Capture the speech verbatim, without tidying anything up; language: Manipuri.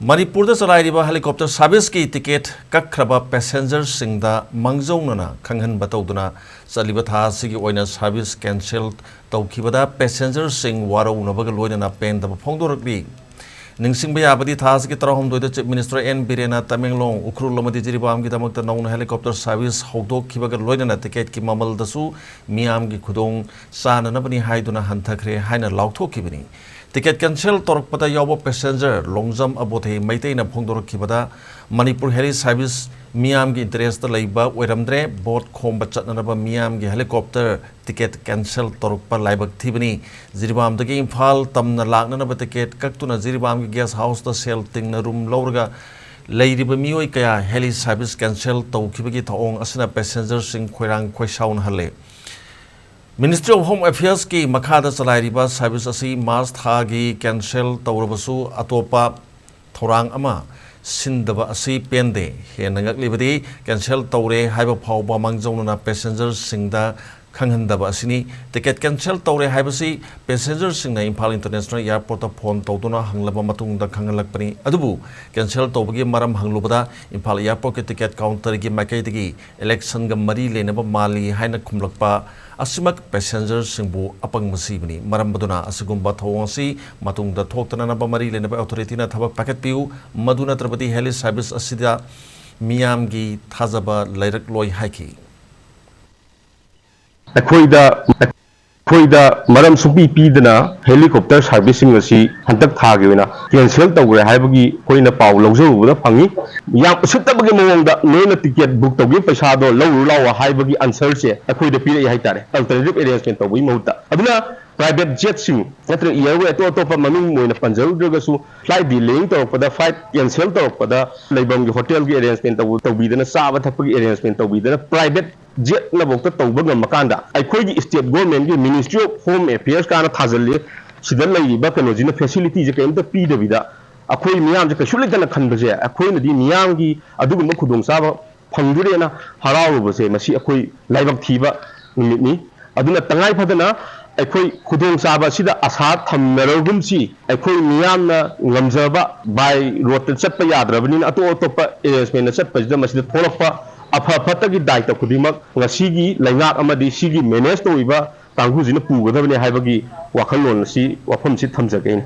ꯃꯅꯤꯄꯨꯔꯗ ꯆꯂꯥꯏꯔꯤꯕ helicopter serviceꯀꯤ ticket ꯀꯛꯈ꯭ꯔꯕ passengerꯁꯤꯡꯗ ꯃꯥꯡꯖꯧꯅꯅ ꯈꯪꯍꯟꯕ ꯇꯧꯗꯨꯅ ꯆꯠꯂꯤꯕ ꯊꯥ ꯑꯁꯤꯒꯤ ꯑꯣꯏꯅ service cancel ꯇꯧꯈꯤꯕꯗ passengerꯁꯤꯡ ꯋꯥꯔꯧꯅꯕꯒ ꯂꯣꯏꯅꯅ ꯄꯦꯟꯗꯕ ꯐꯣꯡꯗꯣꯔꯛꯂꯤ꯫ ꯅꯤꯡꯁꯤꯡꯕ ꯌꯥꯕꯗꯤ ꯊꯥ ꯑꯁꯤꯒꯤ ꯇꯔꯥꯍꯨꯝꯗꯣꯏꯗ Chief Minister ꯑꯦꯟ ꯕꯤꯔꯦꯟꯅ ꯇꯃꯦꯡꯂꯣꯡ, ꯎꯈ꯭ꯔꯨꯜ ꯑꯃꯗꯤ ꯖꯤꯔꯤꯕꯥꯝꯒꯤꯗꯃꯛꯇ ꯅꯧꯅ helicopter service ꯍꯧꯗꯣꯛꯈꯤꯕꯒ ꯂꯣꯏꯅꯅ ticketꯀꯤ ꯃꯃꯜꯗꯁꯨ ꯃꯤꯌꯥꯝꯒꯤ ꯈꯨꯗꯣꯡ ꯆꯥꯅꯅꯕꯅꯤ ꯍꯥꯏꯗꯨꯅ ꯍꯟꯊꯈ꯭ꯔꯦ ꯍꯥꯏꯅ ꯂꯥꯎꯊꯣꯛꯈꯤꯕꯅꯤ꯫ Ticket cancel ꯇꯧꯔꯛꯄꯗ ꯌꯥꯎꯕ passenger Longjam ꯑꯕꯣꯊꯦ ꯃꯩꯇꯩꯅ ꯐꯣꯡꯗꯣꯔꯛꯈꯤꯕꯗ, Manipur heli service ꯃꯤꯌꯥꯝꯒꯤ interestꯇ ꯂꯩꯕ ꯑꯣꯏꯔꯝꯗ꯭ꯔꯦ꯫ Vote ꯈꯣꯝꯕ ꯆꯠꯅꯅꯕ ꯃꯤꯌꯥꯝꯒꯤ helicopter ticket cancel ꯇꯧꯔꯛꯄ ꯂꯥꯏꯕꯛ ꯊꯤꯕꯅꯤ꯫ ꯖꯤꯔꯤꯕꯥꯝꯗꯒꯤ ꯏꯝꯐꯥꯜ ꯇꯝꯅ ꯂꯥꯛꯅꯅꯕ ticket ꯀꯛꯇꯨꯅ ꯖꯤꯔꯤꯕꯥꯝꯒꯤ guest houseꯇ ꯁꯦꯜ ꯇꯤꯡꯅ room ꯂꯧꯔꯒ ꯂꯩꯔꯤꯕ ꯃꯤꯑꯣꯏ ꯀꯌꯥ heli service cancel ꯇꯧꯈꯤꯕꯒꯤ ꯊꯧꯑꯣꯡ ꯑꯁꯤꯅ passengerꯁꯤꯡ ꯈꯣꯏꯔꯥꯡ ꯈꯣꯏꯁꯥꯎꯅꯍꯜꯂꯦ꯫ Ministry of Home Affairsꯀꯤ ꯃꯈꯥꯗ ꯆꯂꯥꯏꯔꯤꯕ service ꯑꯁꯤ March ꯊꯥꯒꯤ cancel ꯇꯧꯔꯕꯁꯨ, ꯑꯇꯣꯞꯄ ꯊꯧꯔꯥꯡ ꯑꯃ ꯁꯤꯟꯗꯕ ꯑꯁꯤ ꯄꯦꯟꯗꯦ꯫ ꯍꯦꯟꯅ ꯉꯛꯂꯤꯕꯗꯤ, cancel ꯇꯧꯔꯦ ꯍꯥꯏꯕ ꯐꯥꯎꯕ ꯃꯥꯡꯖꯧꯅꯅ passengerꯁꯤꯡꯗ ꯈꯪꯍꯟꯗꯕ ꯑꯁꯤꯅꯤ꯫ Ticket cancel ꯇꯧꯔꯦ ꯍꯥꯏꯕꯁꯤ passengerꯁꯤꯡꯅ ꯏꯝꯐꯥꯜ International Airportꯇ phone ꯇꯧꯗꯨꯅ ꯍꯪꯂꯕ ꯃꯇꯨꯡꯗ ꯈꯪꯍꯜꯂꯛꯄꯅꯤ꯫ ꯑꯗꯨꯕꯨ cancel ꯇꯧꯕꯒꯤ ꯃꯔꯝ ꯍꯪꯂꯨꯕꯗ, ꯏꯝꯐꯥꯜ Airportꯀꯤ ticket counterꯒꯤ ꯃꯥꯏꯀꯩꯗꯒꯤ electionꯒ ꯃꯔꯤ ꯂꯩꯅꯕ ꯃꯥꯜꯂꯤ ꯍꯥꯏꯅ ꯈꯨꯝꯂꯛꯄ ꯑꯁꯤꯃꯛ passengerꯁꯤꯡꯕꯨ ꯑꯄꯪꯕ ꯁꯤꯕꯅꯤ꯫ ꯃꯔꯝ ꯑꯗꯨꯅ ꯑꯁꯤꯒꯨꯝꯕ ꯊꯧꯑꯣꯡ ꯑꯁꯤ ꯃꯇꯨꯡꯗ ꯊꯣꯛꯇꯅꯅꯕ ꯃꯔꯤ ꯂꯩꯅꯕ authorityꯅ ꯊꯕꯛ ꯄꯥꯏꯈꯠꯄꯤꯌꯨ, ꯃꯗꯨ ꯅꯠꯇ꯭ꯔꯕꯗꯤ heli service ꯑꯁꯤꯗ ꯃꯤꯌꯥꯝꯒꯤ ꯊꯥꯖꯕ ꯂꯩꯔꯛꯂꯣꯏ ꯍꯥꯏꯈꯤ꯫ ꯑꯩꯈꯣꯏꯗ ꯑꯩꯈꯣꯏꯗ ꯃꯔꯝ ꯁꯨꯡꯄꯤ ꯄꯤꯗꯅ helicopter serviceꯁꯤꯡ ꯑꯁꯤ ꯍꯟꯗꯛ ꯊꯥꯒꯤ ꯑꯣꯏꯅ cancel ꯇꯧꯈ꯭ꯔꯦ ꯍꯥꯏꯕꯒꯤ ꯑꯩꯈꯣꯏꯅ ꯄꯥꯎ ꯂꯧꯖꯔꯨꯕꯗ ꯐꯪꯉꯤ꯫ ꯌꯥꯝ ꯎꯁꯤꯠꯇꯕꯒꯤ ꯃꯑꯣꯡꯗ ꯅꯣꯏꯅ ticket book ꯇꯧꯈꯤꯕ ꯄꯩꯁꯥꯗꯣ ꯂꯧꯔꯨ ꯂꯥꯛꯑꯣ ꯍꯥꯏꯕꯒꯤ answerꯁꯦ ꯑꯩꯈꯣꯏꯗ ꯄꯤꯔꯛꯏ ꯍꯥꯏꯇꯥꯔꯦ, alternative arrangement ꯇꯧꯕꯒꯤ ꯃꯍꯨꯠꯇ꯫ ꯑꯗꯨꯅ private jetꯁꯤꯡ ꯅꯠꯇ꯭ꯔꯒ airway ꯑꯇꯣꯞ ꯑꯇꯣꯞꯄ ꯃꯃꯤꯡ ꯑꯣꯏꯅ ꯄꯟꯖꯔꯨꯗ꯭ꯔꯒꯁꯨ, flight delaying ꯇꯧꯔꯛꯄꯗ, flight cancel ꯇꯧꯔꯛꯄꯗ ꯂꯩꯐꯝꯒꯤ hotelꯒꯤ arrangement ꯇꯧꯕ-, ꯇꯧꯕꯤꯗꯅ, ꯆꯥꯕ ꯊꯛꯄꯒꯤ arrangement ꯇꯧꯕꯤꯗꯅ, private jetꯅꯐꯥꯎꯗ ꯇꯧꯕ ꯉꯝꯃꯀꯥꯟꯗ, ꯑꯩꯈꯣꯏꯒꯤ state governmentꯀꯤ Ministry of Home Affairs ꯀꯥꯏꯅ ꯊꯥꯖꯤꯜꯂꯤ, ꯁꯤꯗ ꯂꯩꯔꯤꯕ ꯀꯩꯅꯣꯁꯤꯅ facilityꯁꯦ ꯀꯔꯤꯝꯇ ꯄꯤꯗꯕꯤꯗ, ꯑꯩꯈꯣꯏ ꯃꯤꯌꯥꯝꯁꯦ ꯀꯩꯁꯨ ꯂꯩꯇꯅ ꯈꯟꯕꯁꯦ, ꯑꯩꯈꯣꯏꯅꯗꯤ ꯃꯤꯌꯥꯝꯒꯤ ꯑꯗꯨꯒꯨꯝꯕ ꯈꯨꯗꯣꯡꯆꯥꯕ ꯐꯪꯗꯣꯔꯦꯅ ꯍꯔꯥꯎꯔꯨꯕꯁꯦ, ꯃꯁꯤ ꯑꯩꯈꯣꯏ ꯂꯥꯏꯕꯛ ꯊꯤꯕ ꯅꯨꯃꯤꯠꯅꯤ꯫ ꯑꯗꯨꯅ ꯇꯉꯥꯏ ꯐꯗꯅ ꯑꯩꯈꯣꯏ ꯈꯨꯗꯣꯡꯆꯥꯕ ꯑꯁꯤꯗ ꯑꯁꯥ ꯊꯝꯅꯔꯒꯨꯝꯁꯤ꯫ ꯑꯩꯈꯣꯏ ꯃꯤꯌꯥꯝꯅ ꯉꯝꯖꯕ by road ꯇ ꯆꯠꯄ ꯌꯥꯗ꯭ꯔꯕꯅꯤꯅ ꯑꯇꯣꯞ ꯑꯇꯣꯞꯄ arrangement ꯅ ꯆꯠꯄꯁꯤꯗ ꯃꯁꯤꯗ ꯊꯣꯛꯂꯛꯄ ꯑꯐ ꯐꯠꯇꯒꯤ ꯗꯥꯏꯇ ꯈꯨꯗꯤꯡꯃꯛ ꯉꯁꯤꯒꯤ ꯂꯩꯉꯥꯛ ꯑꯃꯗꯤ ꯁꯤꯒꯤ manage ꯇꯧꯔꯤꯕ ꯀꯥꯡꯕꯨꯁꯤꯅ ꯄꯨꯒꯗꯕꯅꯤ ꯍꯥꯏꯕꯒꯤ ꯋꯥꯈꯜꯂꯣꯟ ꯑꯁꯤ, ꯋꯥꯐꯝꯁꯤ ꯊꯝꯖꯒꯦ ꯑꯩꯅ꯫